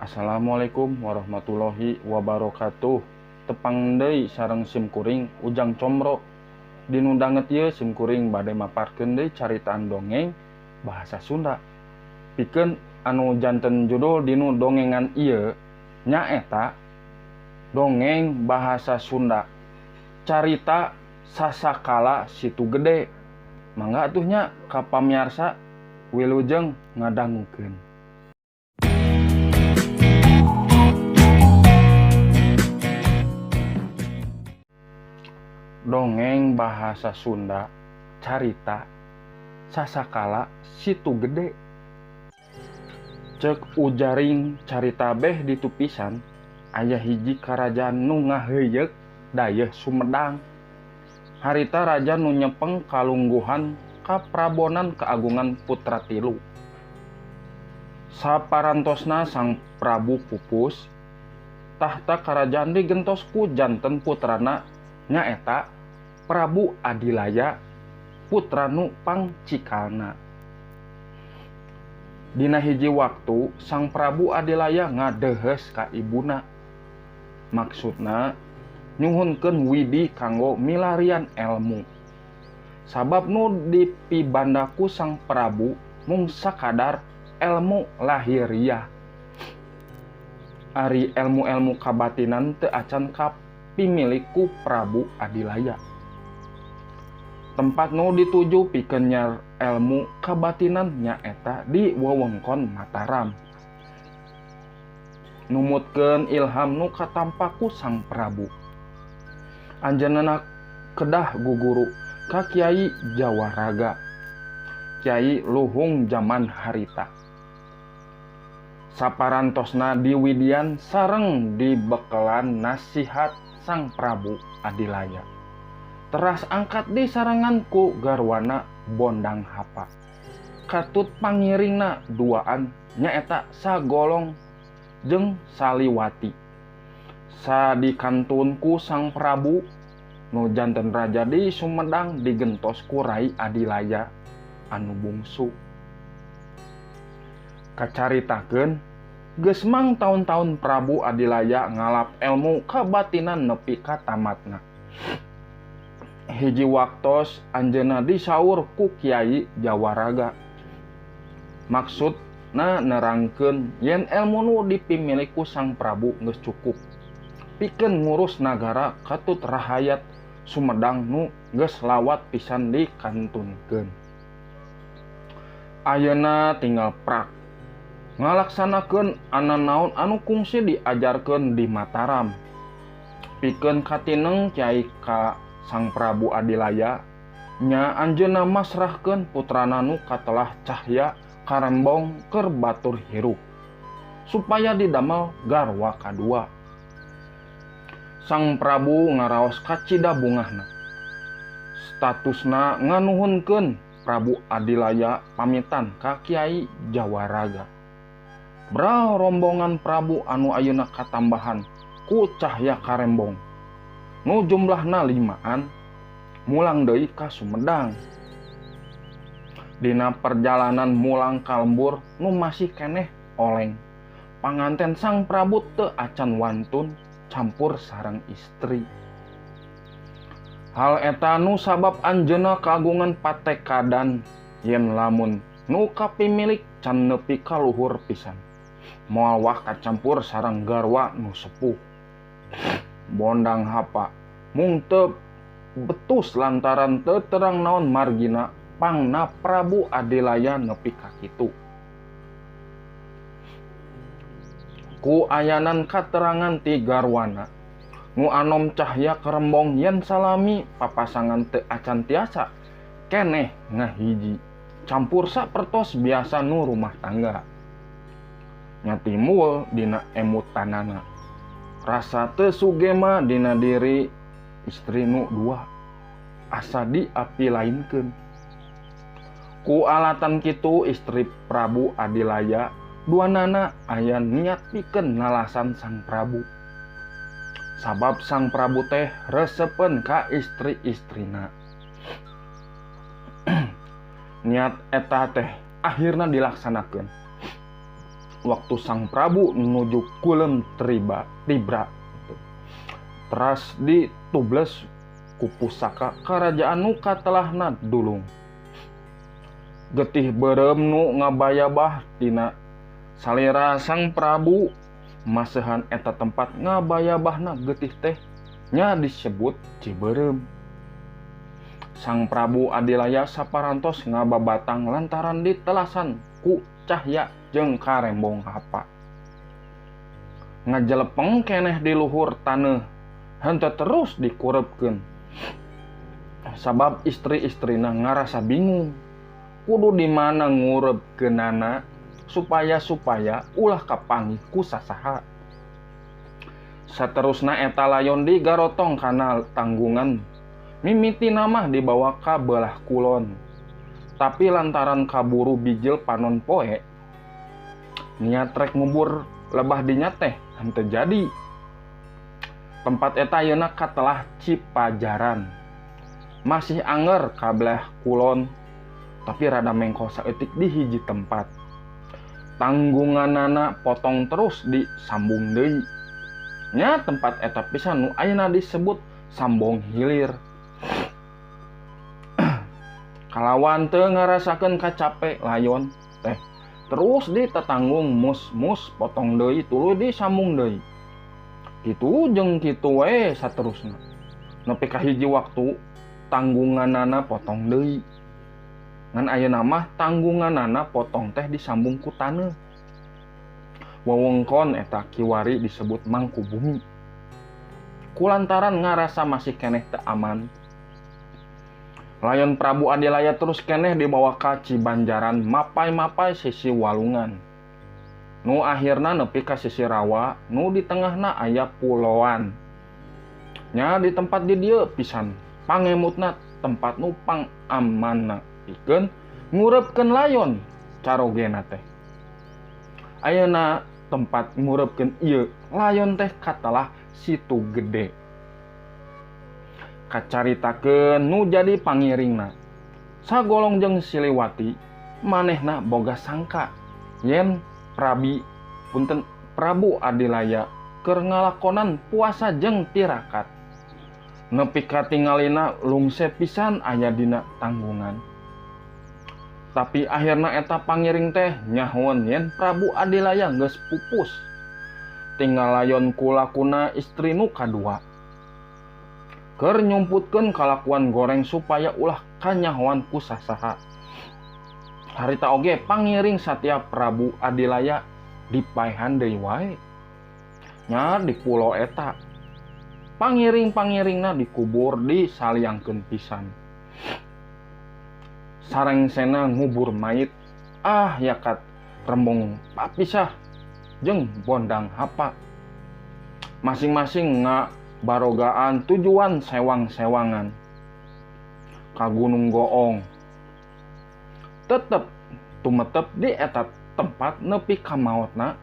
Assalamualaikum warahmatullahi wabarakatuh. Tepang deui sareng simkuring Ujang Comro. Dinu danget ieu simkuring bade maparkeun deui caritaan dongeng bahasa Sunda. Pikeun anu janten judul dinu dongengan ieu nyaeta dongeng bahasa Sunda. Carita Sasakala Situ Gede. Mangga atuh nya ka pamiarsa wilujeng ngadangukeun. Dongeng bahasa Sunda carita Sasakala Situ Gede. Cek ujaring carita beh ditupisan aya hiji karajaan nu ngaheuyeuk dayeuh Sumedang. Harita raja nu nyepeng kalungguhan kaprabonan keagungan putra tilu. Saparantosna sang Prabu pupus, tahta karajaan digentos ku janten putrana nyaeta Prabu Adilaya putra nu pangcikalna. Dina hiji waktu sang Prabu Adilaya ngadeheus ka ibuna. Maksudna nyuhunkeun widi kanggo milarian elmu. Sabab nu dipibandaku sang Prabu mung sakadar elmu lahiriah. Ari elmu-elmu kabatinan teu acan kapimiliku Prabu Adilaya. Tempat nu dituju pikeun nyar elmu kabatinan nyaeta di wewengkon Mataram. Numutkeun ilham nu katampaku sang Prabu. Anjeunna kedah guguru ka Kiai Jawaraga, Kiai luhung jaman harita. Saparantosna diwidian sareng dibekelan nasihat sang Prabu Adilaya. Teras angkat di saranganku garwana Bondang Hapa. Katut pangiringna duaan nyaeta Sagolong jeung Saliwati. Sadikantunku sang Prabu nu janten raja di Sumedang digentos ku Rai Adilaya anu bungsu. Kacaritakeun geus mang taun-taun Prabu Adilaya ngalap elmu kabatinan nepi ka tamatna. Hiji waktos anjeunna disaur ku Kiai Jawaraga. Maksudna nerangkeun yen elmu nu dipimilik ku sang Prabu geus cukup pikeun ngurus nagara katut rahayat Sumedang nu geus lawat pisan dikantunkeun. Ayeuna tinggal prak ngalaksanakeun ananaon anu kungsi diajarkeun di Mataram. Pikeun katineng Kiai ka sang Prabu Adilaya nya anjeunna masrahkeun putrana nu katelah Cahya Karembong keur batur hirup supaya didamel garwa kadua. Sang Prabu ngaraos kacida bungahna. Statusna nganuhunkeun Prabu Adilaya pamitan ka Kiai Jawaraga. Bra rombongan Prabu anu ayeuna katambahan ku Cahya Karembong nu jumlahna 5an mulang deui ka Sumedang. Dina perjalanan mulang ka lembur nu masih keneh oleng, panganten sang Prabu teu acan wantun campur sareng istri. Hal eta nu sabab anjeunna kagungan patekadan yen lamun nu kapimilik can nepi ka luhur pisan moal wah kacampur sareng garwa nu sepuh. Bondang Hapa mung teu betus lantaran teu terang naon margina pangna Prabu Adilaya nepi ka kitu. Ku ayanan katerangan ti garwana nu anom Cahya Karembong yen salami papasangan teu acan tiasa keneh ngahiji campur sapertos biasa nu rumah tangga. Nya timbul dina emutanana rasa teu sugema dina diri istri nu dua asa diapi lainkeun. Ku alatan kitu istri Prabu Adilaya duanana aya niat pikeun nalasan sang Prabu. Sabab sang Prabu teh resepeun ka istri-istrina. Niat eta teh akhirna dilaksanakeun. Waktu Sang Prabu nuju kulem triba tibra teras ditubles ku pusaka karajaan nu katelahna dulung. Getih beureum nu ngabayabah tina salira Sang Prabu masehan eta tempat ngabayabahna getih teh nya disebut Cibeureum. Sang Prabu Adilaya saparantos ngababatang lantaran ditelasan ku cahya jeung karembong hapa. Ngajelepeng keneh di luhur taneuh henteu terus dikureupkeun. Sabab istri-istrina ngarasa bingung kudu di mana ngureupkeunana supaya ulah kapanggih ku sasaha. Saterusna eta layon digarotong kana tanggungan mimitina mah dibawa ka belah kulon. Tapi lantaran kaburu bijil panon poe niat rek ngubur lebah dinya teh henteu jadi. Tempat eta ayeuna katelah Cipajaran. Masih anger ka belah kulon tapi rada mengko saeutik di hiji tempat. Tanggunganana potong terus disambung deui. Nya tempat eta pisan nu ayeuna disebut Sambong Hilir. Kalawan teu ngarasakeun kacape layon teh terus ditetanggung mus-mus potong deui tuluy disambung deui. Kitu jeung kitu we saterusna. Nepi ka hiji waktu tanggunganana potong deui. Ngan ayeuna mah tanggunganana potong teh disambung ku taneuh. Wewengkon eta kiwari disebut Mangkubumi. Kulantaran ngarasa masih keneh teu aman, layon Prabu Adilaya terus keneh dibawa ka Cibanjaran mapai-mapai sisi walungan. Nu akhirna nepi ka sisi rawa, nu di tengahna aya puloan. Nya di tempat di dieu pisan, pangemutna tempat nu pangamanna pikeun ngureupkeun layon carogena teh. Ayeuna tempat ngureupkeun ieu layon teh katelah Situ Gede. Kacaritakeun nu jadi pangiringna. Sagolong jeung Siliwati manehna boga sangka yen Prabu Adilaya keur ngalakonan puasa jeung tirakat. Nepi ka tingalina lungse pisan aya dina tanggungan. Tapi akhirna eta pangiring teh nyahoan yen Prabu Adilaya geus pupus. Tinggal layon kulakuna istri nu kadua. Keur nyumputkeun kalakuan goreng supaya ulah kanyahoan ku sasaha. Harita oge pangiring satya Prabu Adilaya dipaehan deui wae. Nya di pulo eta. Pangiring-pangiringna dikubur disaliangkeun pisan. Sarengsena ngubur mayit ah yakat rembong papisah jeung bondang hapa. Masing-masing nga barogaan tujuan sewang-sewangan ka Gunung Goong. Tetep tumetep di eta tempat nepi ka maotna.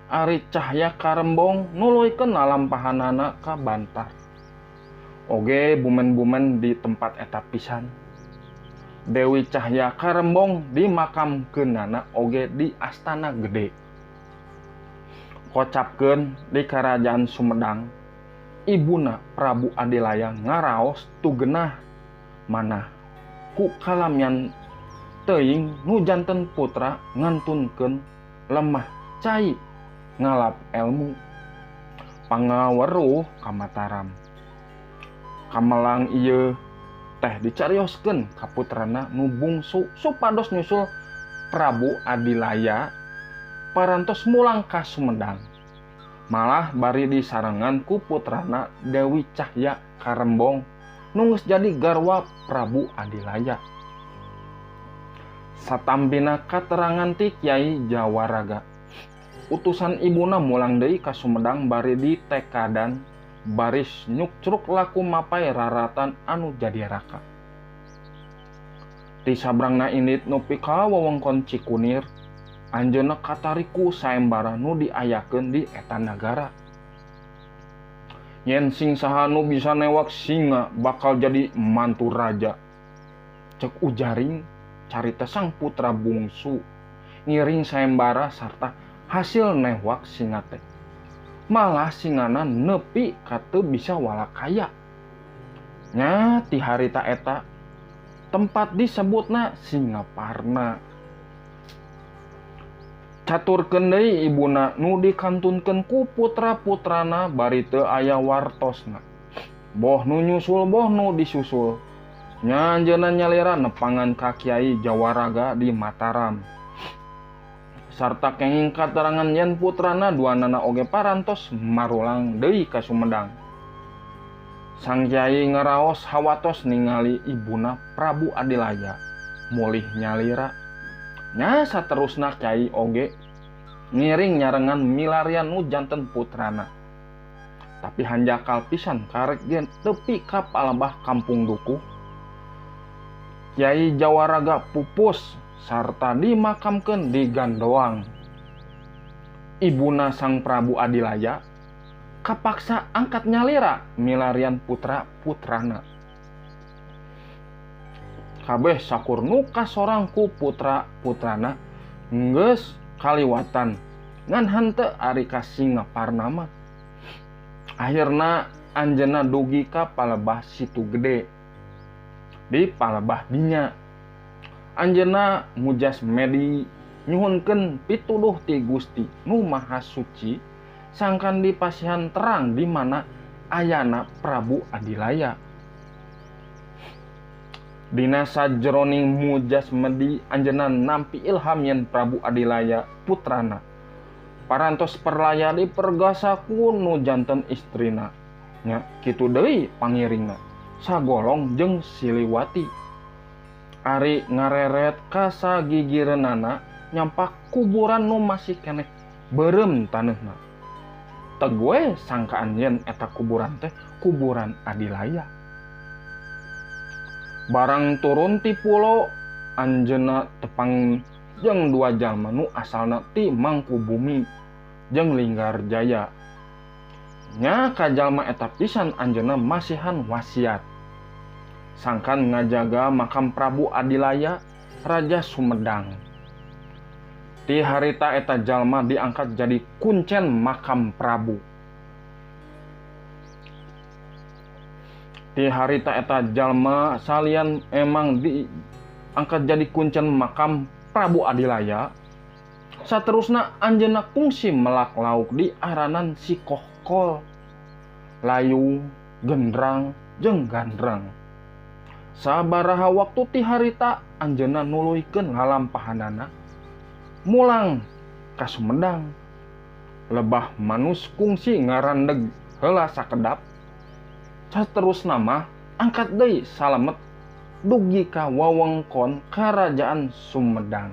Ari cahya karembong nuluykeun lalampahanana ka Bantar. Oge bumen-bumen di tempat eta pisan. Dewi Cahya Karembong dimakamkeunana oge di Astana Gede. Kocapkeun di Kerajaan Sumedang, ibuna Prabu Adilaya ngaraos tugenah manah ku kalamian teuing nu janten putra ngantunkeun lemah cai ngalap elmu pangaweruh ka Mataram. Kamelang ieu teh dicarioskeun ka putrana nu bungsu supados nyusul Prabu Adilaya parantos mulang ka Sumedang. Malah bari disarengan ku putrana Dewi Cahya Karembong nu geus jadi garwa Prabu Adilaya. Satambina katerangan ti Kyai Jawaraga, utusan ibuna mulang deui ka Sumedang bari ditekadan baris nyukcruk laku mapai raratan anu jadi raka. Ti sabrangna indit nepi ka wewengkon Cikunir, anjeunna katariku saembara nu diayakeun di eta nagara. Yen sing saha nu bisa newak singa bakal jadi mantu raja. Cek ujaring carita sang putra bungsu ngiring saembara sarta Hasil newak singa teh. Malah singana nepi ka teu bisa walakaya. Nya ti harita eta tempat disebutna Singaparna. Caturkeun deui ibuna nu dikantunkeun ku putra-putrana bari teu aya wartosna. Boh nu nyusul boh nu disusul. Nya anjeunna nyalira nepangan ka Kyai Jawaraga di Mataram. Sarta kenging katerangan yen putrana duanana oge parantos marulang deui ka Sumedang. Sang Kyai ngaraos hawatos ningali ibuna Prabu Adilaya mulih nyalira. Nya saterusna Kyai oge ngiring nyarengan milarian nu janten putrana. Tapi hanjakal pisan karek ge tepi ka palebah kampung Dukuh. Kyai Jawaraga pupus sarta dimakamkeun di Gandoang. Ibuna Sang Prabu Adilaya kapaksa angkat nyalira milarian putra-putrana. Kabeh sakur nu kasorang ku putra-putrana geus kaliwatan ngan henteu ari ka Singaparna mah. Akhirna anjeunna dugi ka palebah Situ Gede. Di palebah dinya anjeunna mujas medi nyuhunkeun pituduh ti Gusti nu Maha Suci sangkan dipasihan terang di mana ayana Prabu Adilaya. Dina sajroning mujas medi anjeunna nampi ilham yen Prabu Adilaya putrana parantos perlaya dipergasa ku nu janten istrina. Nya kitu deui pangiringna sagolong jeung Siliwati. Ari ngareret ka sagigireunana nyampak kuburan nu masih keneh beureum taneuhna. Teu we sangkaan yen eta kuburan teh kuburan Adilaya. Barang turun ti pulo anjeunna tepang jeung dua jalma nu asalna ti Mangkubumi jeung Linggarjaya. Nya ka jalma eta pisan anjeunna masihan wasiat sangkan ngajaga makam Prabu Adilaya Raja Sumedang. Ti harita eta jalma diangkat jadi kuncen makam Prabu. Ti harita eta jalma salian emang diangkat jadi kuncen makam Prabu Adilaya. Saterusna anjeunna kungsi melak lauk di aranan si Kohkol, Layung, Gendrang, jeung Gandrang. Sabaraha waktu ti harita anjeunna nuluykeun lalampahanana mulang ka Sumedang. Lebah manus kungsi ngarandeg heula sakedap. Saterusna mah angkat deui salamet dugi ka wewengkon Karajaan Sumedang.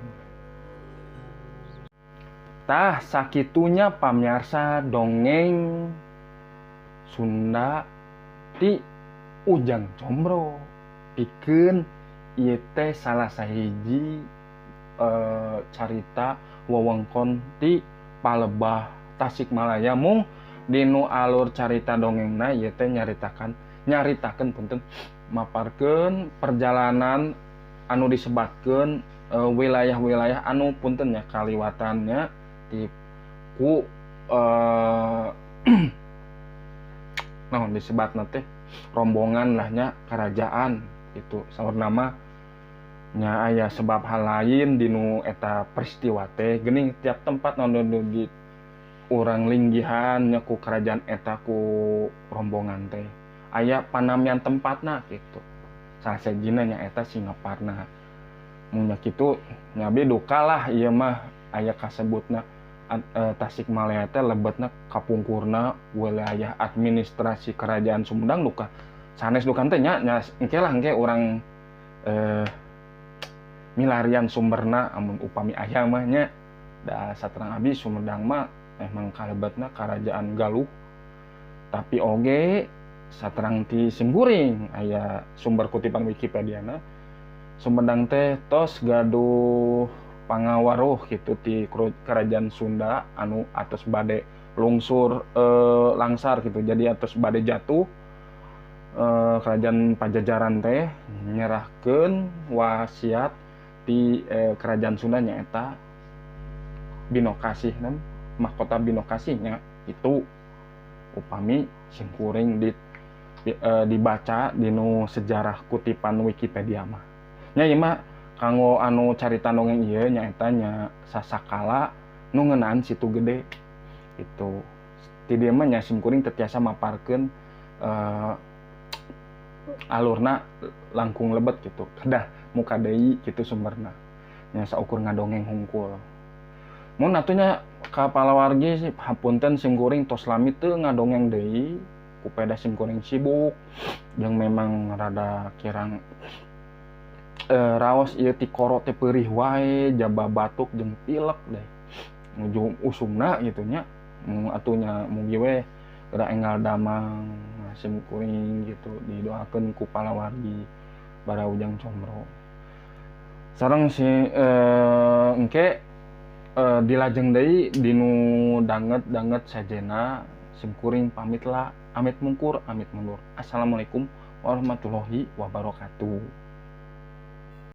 Tah sakitunya pamiarsa dongeng Sunda ti Ujang Combro. Pikeun ieu teh salah sahiji carita wewengkon ti palebah Tasikmalaya mung dinu alur carita dongengna ieu teh nyaritakeun punten maparkeun perjalanan anu disebatkeun wilayah-wilayah anu punten nya kaliwatannya di ku naon disebatna teh rombongan lah nya kerajaan itu saurna mah nya aya sebab hal lain dinu eta peristiwa teh geuning tiap tempat naon di urang linggihan nya ku kerajaan eta ku rombongan teh aya panamian tempatna gitu. Salah sajina nya eta Singaparna. Mun nya kitu nya abi duka lah ieu mah aya kasebutna Tasikmalaya teh lebetna kapungkurna wilayah administrasi Kerajaan Sumedang duka sanes duka teh nya engke lah engke urang milarian sumberna amun upami aya mah nya da saterang abi Sumedang mah emang kalebetna Kerajaan Galuh tapi oge saterang ti simkuring aya sumber kutipan Wikipedia na Sumedang teh tos gaduh pangawaruh gitu ti Kerajaan Sunda anu atos bade lungsur langsar gitu jadi atos bade jatuh Kerajaan Pajajaran teh nyerahkeun wasiat ti Kerajaan Sunda nyaeta Binokasih nam mahkota Binokasihnya itu upami simkuring dibaca dinu sejarah kutipan Wikipedia mah nya. Ieu mah kanggo anu carita dongeng ieu nyaeta nya sasakala nu ngeunaan Situ Gede itu. Ti dieu mah nya simkuring teu tiasa maparkeun alurna langkung lebet gitu, kedah muka deui kitu sumberna nya, saukur ngadongeng hungkul. Mun atuh nya ka palawargi, hapunten simkuring tos lami teu ngadongeng deui kupeda simkuring sibuk jeung memang rada kirang raos ieu tikoro teh peurih wae, jaba batuk jeung pilek deh nuju usumna gitu nya. Atuh nya mugi we geura enggal damang simkuring gitu, didoakeun ku palawargi bara Ujang Comro sareng si engke dilajeng deui dinu danget-danget sajena. Simkuring pamit lah, amit mungkur amit mundur. Assalamualaikum warahmatullahi wabarakatuh.